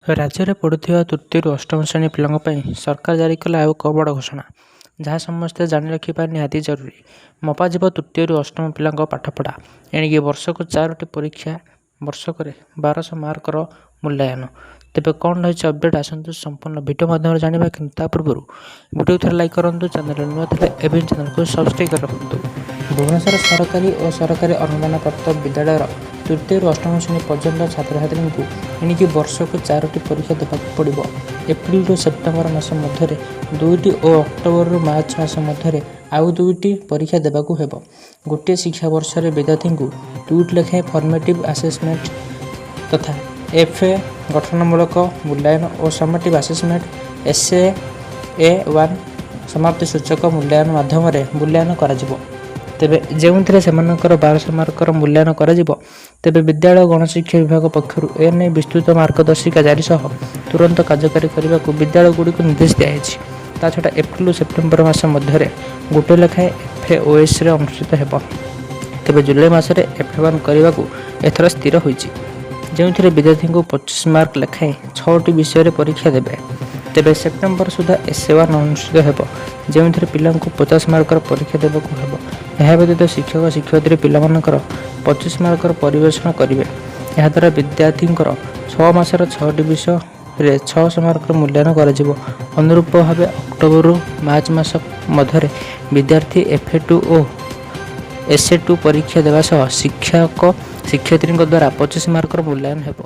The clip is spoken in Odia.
ରାଜ୍ୟରେ ପଢ଼ୁଥିବା ତୃତୀୟରୁ ଅଷ୍ଟମ ଶ୍ରେଣୀ ପିଲାଙ୍କ ପାଇଁ ସରକାର ଜାରି କଲେ ଆଉ ଏକ ବଡ଼ ଘୋଷଣା, ଯାହା ସମସ୍ତେ ଜାଣି ରଖିବା ନିହାତି ଜରୁରୀ। ମପାଯିବ ତୃତୀୟରୁ ଅଷ୍ଟମ ପିଲାଙ୍କ ପାଠପଢ଼ା। ଏଣିକି ବର୍ଷକୁ ଚାରୋଟି ପରୀକ୍ଷା, ବର୍ଷକରେ 1200 ମାର୍କର ମୂଲ୍ୟାୟନ। ତେବେ କ'ଣ ରହିଛି ଅପଡ଼େଟ୍, ଆସନ୍ତୁ ସମ୍ପୂର୍ଣ୍ଣ ଭିଡ଼ିଓ ମାଧ୍ୟମରେ ଜାଣିବା। କିନ୍ତୁ ତା ପୂର୍ବରୁ ଭିଡ଼ିଓ ଥରେ ଲାଇକ୍ କରନ୍ତୁ, ଚ୍ୟାନେଲରେ ନୂଆ ଥିଲେ ଏବେ ଚ୍ୟାନେଲକୁ ସବସ୍କ୍ରାଇବ୍ କରି ରଖନ୍ତୁ। ଭୁବନେଶ୍ୱର ସରକାରୀ ଓ ସରକାରୀ ଅନୁଦାନ ପ୍ରାପ୍ତ ବିଦ୍ୟାଳୟର ତୃତୀୟରୁ ଅଷ୍ଟମ ଶ୍ରେଣୀ ପର୍ଯ୍ୟନ୍ତ ଛାତ୍ରଛାତ୍ରୀଙ୍କୁ ଏଣିକି ବର୍ଷକୁ ଚାରୋଟି ପରୀକ୍ଷା ଦେବାକୁ ପଡ଼ିବ। ଏପ୍ରିଲରୁ ସେପ୍ଟେମ୍ବର ମାସ ମଧ୍ୟରେ ଦୁଇଟି ଓ ଅକ୍ଟୋବରରୁ ମାର୍ଚ୍ଚ ମାସ ମଧ୍ୟରେ ଆଉ ଦୁଇଟି ପରୀକ୍ଷା ଦେବାକୁ ହେବ। ଗୋଟିଏ ଶିକ୍ଷାବର୍ଷରେ ବିଦ୍ୟାର୍ଥୀଙ୍କୁ ଦୁଇଟି ଲେଖାଏଁ ଫର୍ମେଟିଭ୍ ଆସେସମେଣ୍ଟ ତଥା ଏଫ୍ ଏ ଗଠନମୂଳକ ମୂଲ୍ୟାୟନ ଓ ସମେଟିଭ୍ ଆସେସମେଣ୍ଟ ଏସ୍ଏ ଏ 1 ସମାପ୍ତି ସୂଚକ ମୂଲ୍ୟାୟନ ମାଧ୍ୟମରେ ମୂଲ୍ୟାୟନ କରାଯିବ। ତେବେ ଯେଉଁଥିରେ ସେମାନଙ୍କର 1200 ମାର୍କର ମୂଲ୍ୟାୟନ କରାଯିବ। ତେବେ ବିଦ୍ୟାଳୟ ଗଣଶିକ୍ଷା ବିଭାଗ ପକ୍ଷରୁ ଏ ନେଇ ବିସ୍ତୃତ ମାର୍ଗଦର୍ଶିକା ଜାରି ସହ ତୁରନ୍ତ କାର୍ଯ୍ୟକାରୀ କରିବାକୁ ବିଦ୍ୟାଳୟଗୁଡ଼ିକୁ ନିର୍ଦ୍ଦେଶ ଦିଆଯାଇଛି। ତା ଛଡ଼ା ଏପ୍ରିଲରୁ ସେପ୍ଟେମ୍ବର ମାସ ମଧ୍ୟରେ ଗୋଟିଏ ଲେଖାଏଁ ଏଫ୍ ଏ ଓ ଏସ୍ରେ ଅନୁଷ୍ଠିତ ହେବ। ତେବେ ଜୁଲାଇ ମାସରେ ଏଫ୍ ଏ 1 କରିବାକୁ ଏଥର ସ୍ଥିର ହୋଇଛି, ଯେଉଁଥିରେ ବିଦ୍ୟାର୍ଥୀଙ୍କୁ 25 ମାର୍କ ଲେଖାଏଁ ଛଅଟି ବିଷୟରେ ପରୀକ୍ଷା ଦେବେ। ତେବେ ସେପ୍ଟେମ୍ବର ସୁଦ୍ଧା ଏସ୍ଏ 1 ଅନୁଷ୍ଠିତ ହେବ, ଯେଉଁଥିରେ ପିଲାଙ୍କୁ 50 ମାର୍କର ପରୀକ୍ଷା ଦେବାକୁ ହେବ। ଏହା ବ୍ୟତୀତ ଶିକ୍ଷକ ଶିକ୍ଷୟିତ୍ରୀ ପିଲାମାନଙ୍କର 25 ମାର୍କର ପରିବେଷଣ କରିବେ। ଏହାଦ୍ୱାରା ବିଦ୍ୟାର୍ଥୀଙ୍କର 6 ମାସର ଛଅଟି ବିଷୟରେ 600 ମାର୍କର ମୂଲ୍ୟାୟନ କରାଯିବ। ଅନୁରୂପ ଭାବେ ଅକ୍ଟୋବରରୁ ମାର୍ଚ୍ଚ ମାସ ମଧ୍ୟରେ ବିଦ୍ୟାର୍ଥୀ ଏଫ୍ ଏ 2 ଓ ଏସ୍ଏ 2 ପରୀକ୍ଷା ଦେବା ସହ ଶିକ୍ଷକ ଶିକ୍ଷୟିତ୍ରୀଙ୍କ ଦ୍ୱାରା 25 ମାର୍କର ମୂଲ୍ୟାୟନ ହେବ।